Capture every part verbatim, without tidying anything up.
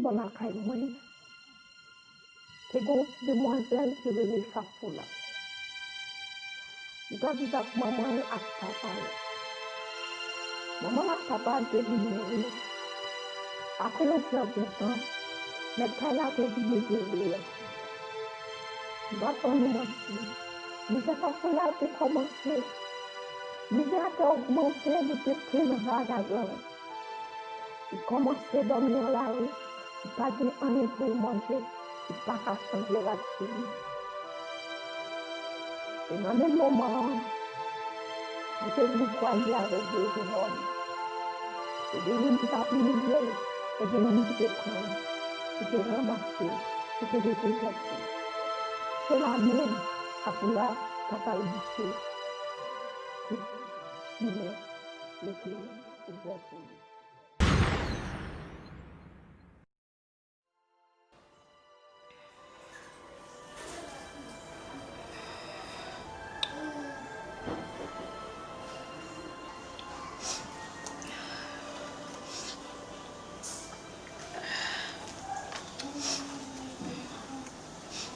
Bò lakay mwen, te gen yon ti demwazèl ki rele Safoula. Li t ap viv ak manman l ak papa l. Manman l ak papa l te vin mouri. Apre yon sèten tan, mèt kay la te vin ede l. M p ap ban nou manti, mizè Safoula te kòmanse. Mizè a te ogmante, li te plen nan vagabon. Li kòmanse dòmi nan lari, li pa gen anyen pou l manje, li pa ka chanje rad sou li. E nan menm moman an, li te vin kwaze avèk de jennòm. E gen youn ki t ap imilye l, e gen youn ki te pran l, ki te ranmase l, ki te jete tèt li. Se la menm Safoula t ap al bouche tout chimen mete ouvè pou li.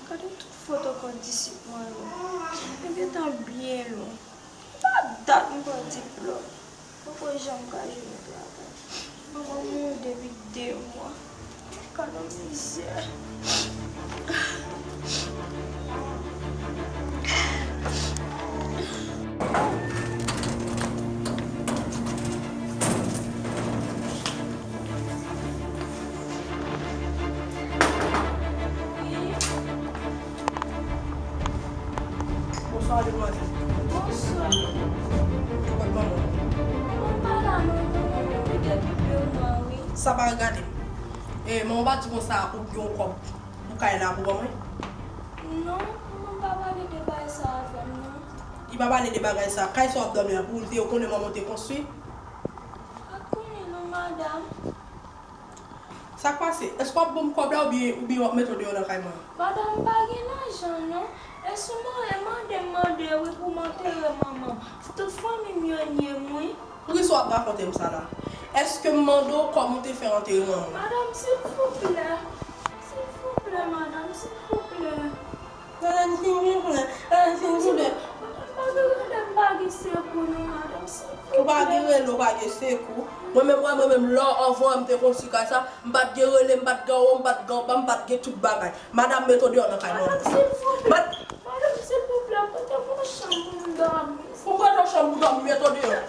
Gade tout foto kò disip mwen yo. Yo gentan byen lon. Pa dat m pran diplòm. Poko janm ka jwenn travay. Manman mouri depi de mwa. Gad yon mizè. Bonswa, demwazèl. Bonswa. Kot manman w? Manman m pa la non, manman m mouri depi de mwa, wi. Sa pa regade m. E, manman w pa di konsa ou gen yon kòb pou kay la pou ban mwen? Non, manman m pa pale de bagay sa avè m, non. Li pa pale de bagay sa. Kay sa w ap dòmi an, pou ou te konnen manman w te konstwi? M pa t konnen non, madanm. Sa k pase? Èske w ap ban m kòb la oubyen, oubyen w ap mete w deyò nan kay mwen an? Madanm, m pa gen lajan non. E si w mande, mande m mande wi pou m antere manman m. Tout fanmi m yo nye m wi. Poukisa w ap rakonte m sa la? Èske m mande w kòman w te fè antere manman w? Madanm, silvouplè. Silvouplè, madanm, silvouplè. Madanm, silvouplè. Madanm, silvouplè. Madanm, pa gen rele, m pa gen sekou non, madanm, silvouplè. Ou pa gen rele, ou pa gen sekou. Mwen menm, mwen, mwen menm, lò anvan m te konstwi kay sa, m pa t gen rele, m pa t gen anwo, m pa t gen anba, m pa t gen tout bagay. Madanm, mete w deyò nan kay mwen. Madanm, silvouplè. Mad- Madanm, silvouplè, prete m yon chanm pou m dòmi. Pou prete w chanm pou dòmi, mete w deyò.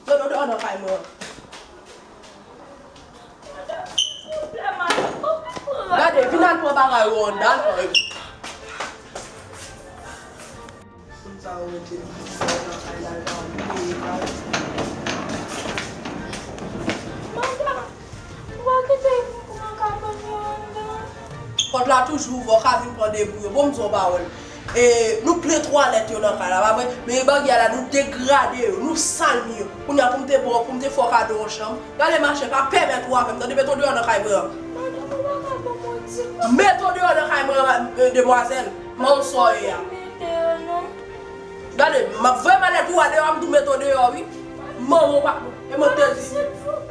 Mete w deyò nan kay mwen. Gade, vin al pran bagay ou anndan, al pran yo. Pòt la toujou ouvè, w ka vin pran debri yo. Bon, m di w yon pawòl. E, nou plen twalèt yo nan kay la, pa vre? Men bagay la, nou degrade yo, nou sal mi yo. Kounye a, pou m te ba w, pou m te fè w kado yon chanm, gade machè, pa pèmèt ou avè m, tande, mete w deyò nan kay mwen an. Madanm, ou pa ka ban m yon ti kòb? Mete w deyò nan kay mwen an, e, demwazèl. Manman w sa w ye a. Gade, m ap voye malèt ou a deyò, m tou mete w deyò, wi. Manman w pa, e mwen te di,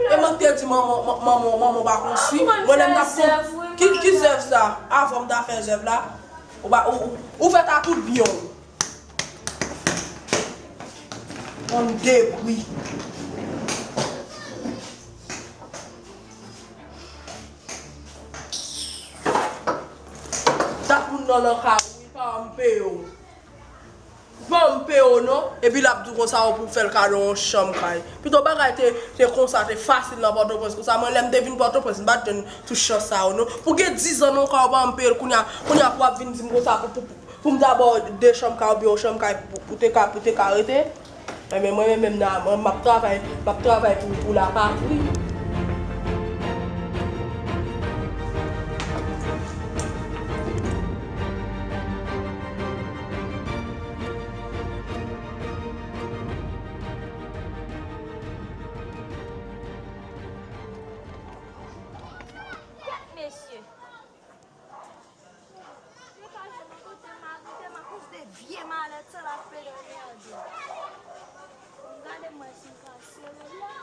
e mwen te di manman, manman, manman w pa konstwi. Mwen, lè m t ap kon, ki, ki zèv sa? Avan m ta fè zèv la, ou pa, ou, ou, ou fèt a tout byen w. Bann debri. Dat moun nan nan kay ou, wi, pa m peye w. Ban m peye w non, epi l ap di w konsa w pou fè l kado yon chanm kay. Pito bagay te, te konsa, te fasil nan Pòtoprens konsa. Mwen, lè m te vin Pòtoprens, m pa t jwenn tout chans sa yo non. Pou gen diz an nan yon kay ou pa janm peye l, kounye a, kounye a pou w ap vin di m konsa pou, pou, pou m ta ba w de chanm kay oubyen yon chanm kay pou, pou te ka, pou te ka rete. Enben, mwen menm, menm nan, mwen, m ap travay, m ap travay pou, pou lapatri. Kèt mesye! Mwen pa janm kote m abite m akoz de vye malèt sa la fè dènye a de. Gade m wè si m ka sere la.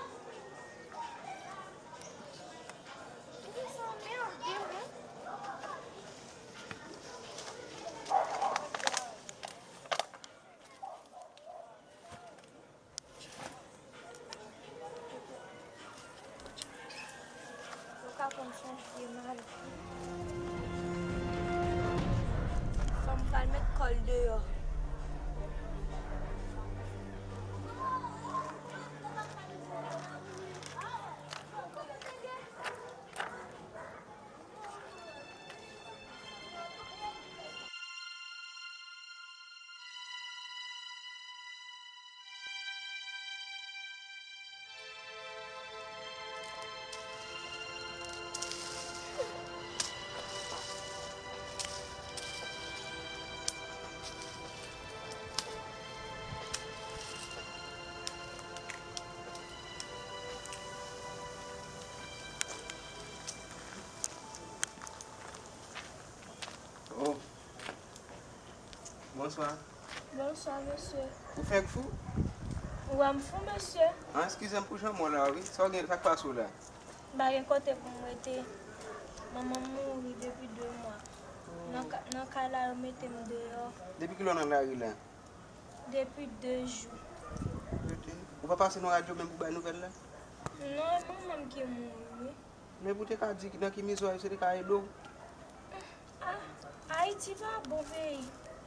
Fanm pral met kò l deyò. Oh. Bonswa. Bonswa, mesye. Ou fèk fou? Ou wè m fou, mesye? An, eskize m pou jan m wè w la, wi. Sa w gen, sa k pase w la? M pa gen kote pou m rete. Manman m mouri depi de mwa. Nan ka-, nan kay la, yo mete m deyò. Depi kilè w nan lari la? Depi de jou. Rete. Ou pa pase nan radyo menm pou bay nouvèl la? Non, e manman m ki mouri, wi. Men pou te ka di nan ki mizè w ye, se te ka ede w. Ah, Ayiti pa bon peyi.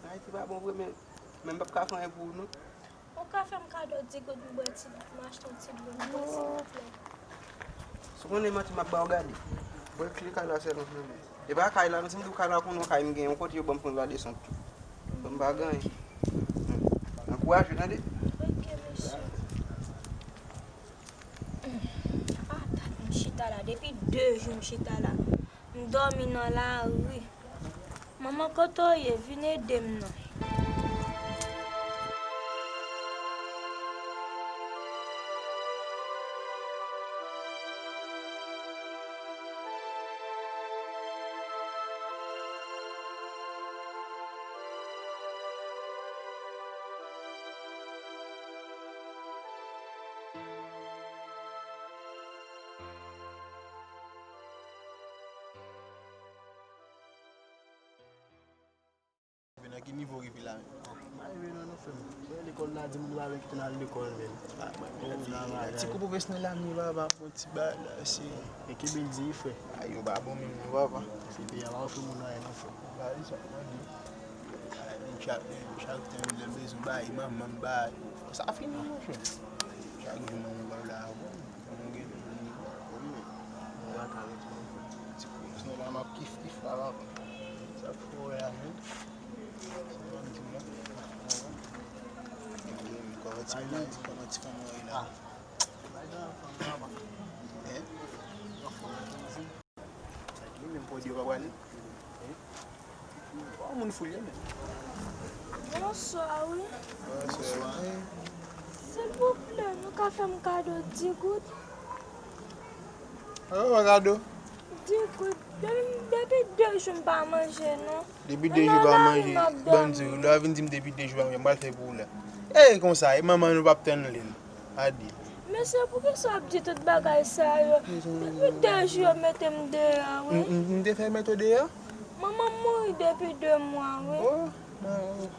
Ayiti pa bon vre, men, men m p ap ka fè anyen pou ou, non. Ou ka fè m kado di goud m bwè ti, m achte yon ti dlo, m bwè, silvouplè. Si w konnen manti m ap ba w gade. Bwè kle kay la sèlman pou mwen. E pa kay la, non, si m di w kay la, ou konnen yon kay m gen, yon kote yo ban m pran ladesant tou. Ban m pa gen anyen. Ankouraje, tande? Ok, mesye. Ah, dat m chita la. Depi de jou m chita la. M dòmi nan lari. Manman, kote w ye? Vin ede m non. Nan ki nivo w rive la menm? M pa rive non, non, frè m. Frè, lekòl la, di moun pa vle kite n al lekòl menm. Ah, mwen, mwen, ti kou pwofesyonèl la, m li papa, bon ti bagay la, se. Men kenbe l di, frè. Ay, yo pa bon menm non, papa. Se peyi a pa ofri moun anyen non, frè. Gade sa, mande. Ay, men chak, men chak tan lè m bezwen bay, manman m bay. Sa fini, mon frè. Chak jou manman m bay la, bon. Mwen gen moun, wi, men. Mwen pa ka ret, mon frè. Ti kou, sinon la, m ap kif, kif la, papa. Sa k fè w la, menm? Sa w ap di m la? Kòman ti fanm, kòman ti fanm ou ye la? Hein? Sa ki menm pwodui yo pa prale? Hein? Yon moun fou li ye menm. Bonswa, wi. Bonswa. Silvouplè, nou ka fè m kado di goud? An, yon kado? Di goud. Depi, depi de jou m pa manje, non. Depi de jou pa manje, ban m di w, lè w vin di m depi de jou pa manje, m pral fè pou ou la. E konsa, e manman nou p ap tann li. Adi. Mesye, poukisa w ap di tout bagay sa yo? Depi de jou yo mete m deyò, wi. M, m, m te fè mete w deyò? Manman m mouri depi de mwa, wi. Oh, oh.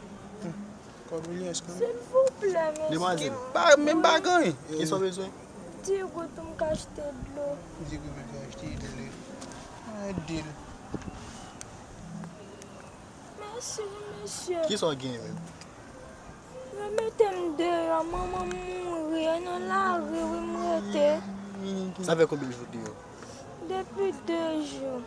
Kondoleyans, kondoleyans. Silvouplè, mesye. Demwazèl. Pa, menm pa gen anyen. Kisa w bezwen? Di goud pou m ka achte dlo. Di goud pou m ka achte dlo. Adi. Mèsi, mesye. Kisa w gen menm? Yo mete m deyò, manman m mouri, e nan lari wi m rete. Sa fè konbyen jou w deyò? Depi de jou.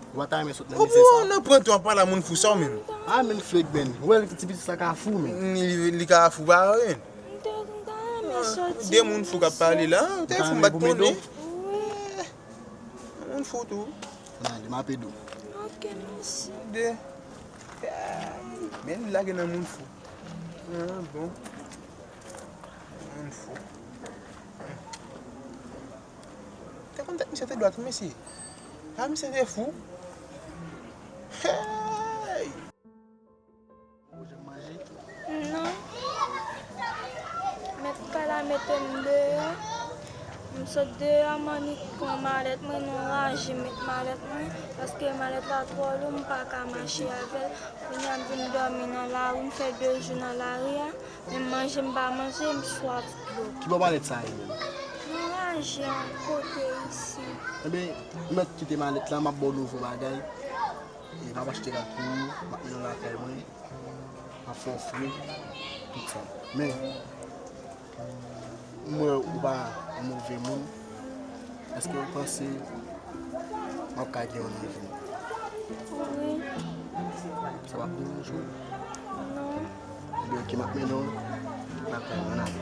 Ou pa ta renmen sot nan mizè sa? Ou nan pran twa pala moun fou sa w menm. Ah, men flegben. Ou wè ti pitit sa ka fou, men. Li, li ka fou pa anyen. M te, m ta renmen soti. De moun fou k ap pale la, ou te fou m pa t konnen. Wi. Moun fou tou. Nan, li m ap ede w. Ok, mèsi. De. Men li lage nan moun fou. Ah, bon. Moun fou. Te konn tèt misye te dwat, wi, mesye. Ah, misye te fou. Hey! Ou janm manje? Non. Mèt kay la mete m deyò. M sot deyò, m annik pran malèt mwen, nan raje met malèt mwen, paske malèt la twò lou, m pa ka mache avè l. Kounye a m vin dòmi nan lari, m fè de jou nan lari a, menm manje m pa manje, m swaf dlo. Ki bò malèt sa ye menm? Nan raje. Jan kote isi. Ebyen, ou mèt kite malèt la, m ap ba w nouvo bagay. E m ap achte rad pou ou, m ap mennen w lakay mwen. M ap fè w fre, tout sa. Men, m wè ou pa yon move moun. Èske ou panse m ap ka gen yon leve? Wi. Sa p ap deranje w? Non. Ebyen, oke, m ap mennen w lakay mwen, ann ale.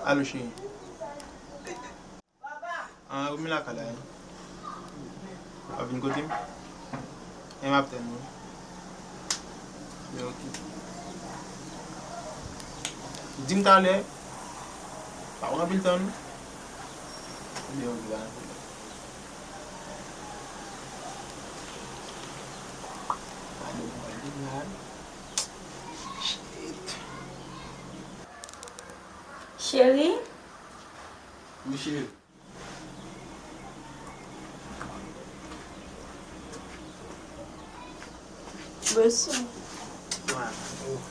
Alo, cheri. Ah, ou men lakay la, wi. W ap vin kote m? E m ap tann ou. Ebyen, oke. Di m talè. Pa pran anpil tan, non. Ebyen, oke, pa gen pwoblèm. Gade, gade, gade. Shit. Cheri? Wi, cheri. Bonswa. Wa, oh.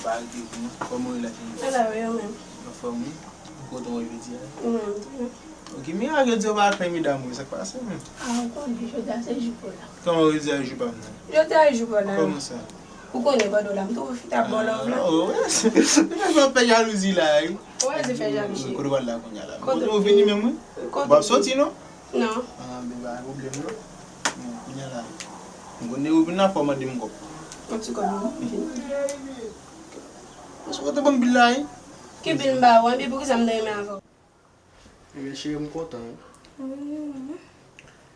Bagay de bon. Kòman w ye la, cheri? Ala, wi, ou menm? Anfòm, wi. Ou kontan wè jodi a? Ou menm tou. Ok, men a jodi a w pa ak medam ou, sa k pase menm? A, ou konnen, jodi a se jou pa w la. Kòman jodi a jou pa m nan? Jodi a jou pa w la. Kòman sa? Ou konnen pandan w la, m toujou chita ba w love la. Ah, oh, wi. Ou fè jalouzi la, wi. Ou wè se fè jalouzi. Kote w al la kounye a la? Kote w vini menm, wi? Kote w vini? W ap soti, non? Non. Ah, ben, pa gen pwoblèm, non. Bon, kounye a la. M konnen ou vin la, fò w mande m kòb. Yon ti kòb, wi. Mwen sou kote ban m bil la, wi. Ki bil m ba ou an, epi poukisa m ta renmen avè w? Ebyen, cheri, m kontan, wi. Wi, wi.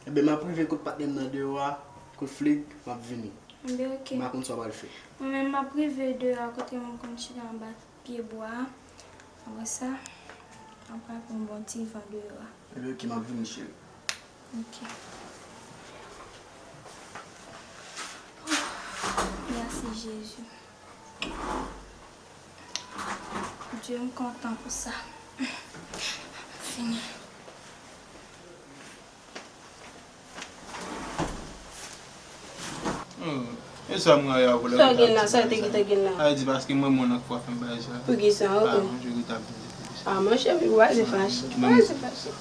Ebyen, m ap rive kot patnè m nan deyò a, kot Flig, m ap vini. Ebyen, oke. M pa konn sa w pral fè. Mwen menm, m ap rive deyò a, kote m konn chita anba pye bwa a. Apre sa, m ap pral pran yon bon ti van deyò a. Ebyen, oke, m ap vini, cheri. Oke. Mèsi, Jezi. Dye, m kontan pou sa. Fini. Hmm. E sa m rayi avè w la. Sa w gen la, sa w te gentan gen la. A di paske mwen, mwen nan kwa fè m bagay sa. Poukisa? Ah, monchè, ou ta vin di poukisa. Ah, monchè, ou pa se fache. Ou pa se fache.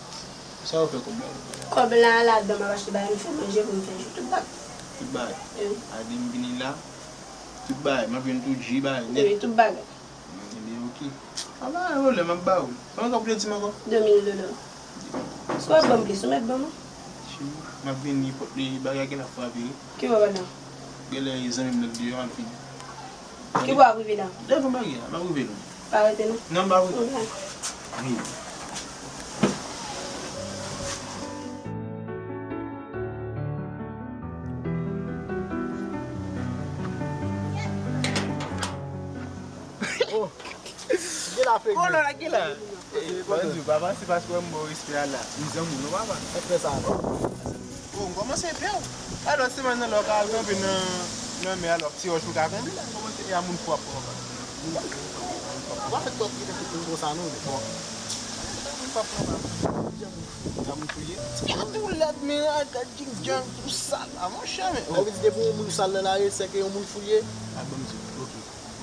Sa w fè kòb la? Kòb la ladan, m ap achte bagay m fè manje pou m fè jou tout bagay. Tout bagay. Wi. A di m vini la. Tout bagay, m ap jwenn tout ji bagay nèt. Wi, tout bagay. Ebyen, oke. A, pa gen pwoblèm, m ap ba ou. Kòman w ka pote ti m ankò? De mil dola. Ou ap ban m plis, ou mèt ban m. Cheri, m ap vini, pot li, bagay gen la frape. Ki bò w pral la? Genlè zanmi m nan deyò, m ap vini. Ki bò w ap rive la? Devan bagay la, m ap rive non. Pa rete non. Non, m pa rete. Ok. Wi. Oh. Gen la, Freddy. Oh, non, la, gen la. Eh, mwen di w, papa, se paske w wè m ba w respè a la. M zanmi w, non, papa. Respè sa, non. Oh, m kòmanse pè w. Alò, se mwen nan lò ka al kanpe nan, nan mè a lò. Ti wòch ou ka konble la, kòman se ya moun fou ap pran, papa? Ou pa fè twòp kite tout moun konsa non, men. Bon. Moun fou ap pran, papa. Jan moun fou, jan moun fou ye. Ti pye tou lèd, men a gad jingjang tou sal la, monchè, men. Sa vle di depi yon moun sal nan lari, se ke yon moun fou l ye? A, ban m di w, oke.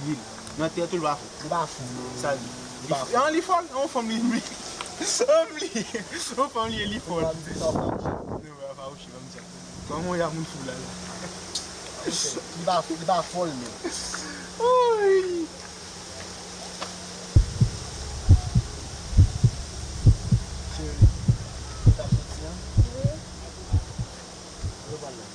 Li, nan tèt ou, li pa fou. Li pa fou. Sa l di? Li pa fou. An, li fò l, yon fanm li, yon fanm li ye, li fò l. Ou pa di sa, ou pa di. Non, pa, pa, ou Kòman y a moun fou la, la? Li pa, li pa fò l menm. Ay! Cheri, ou t ap soti an? Wi. Kote w pral la?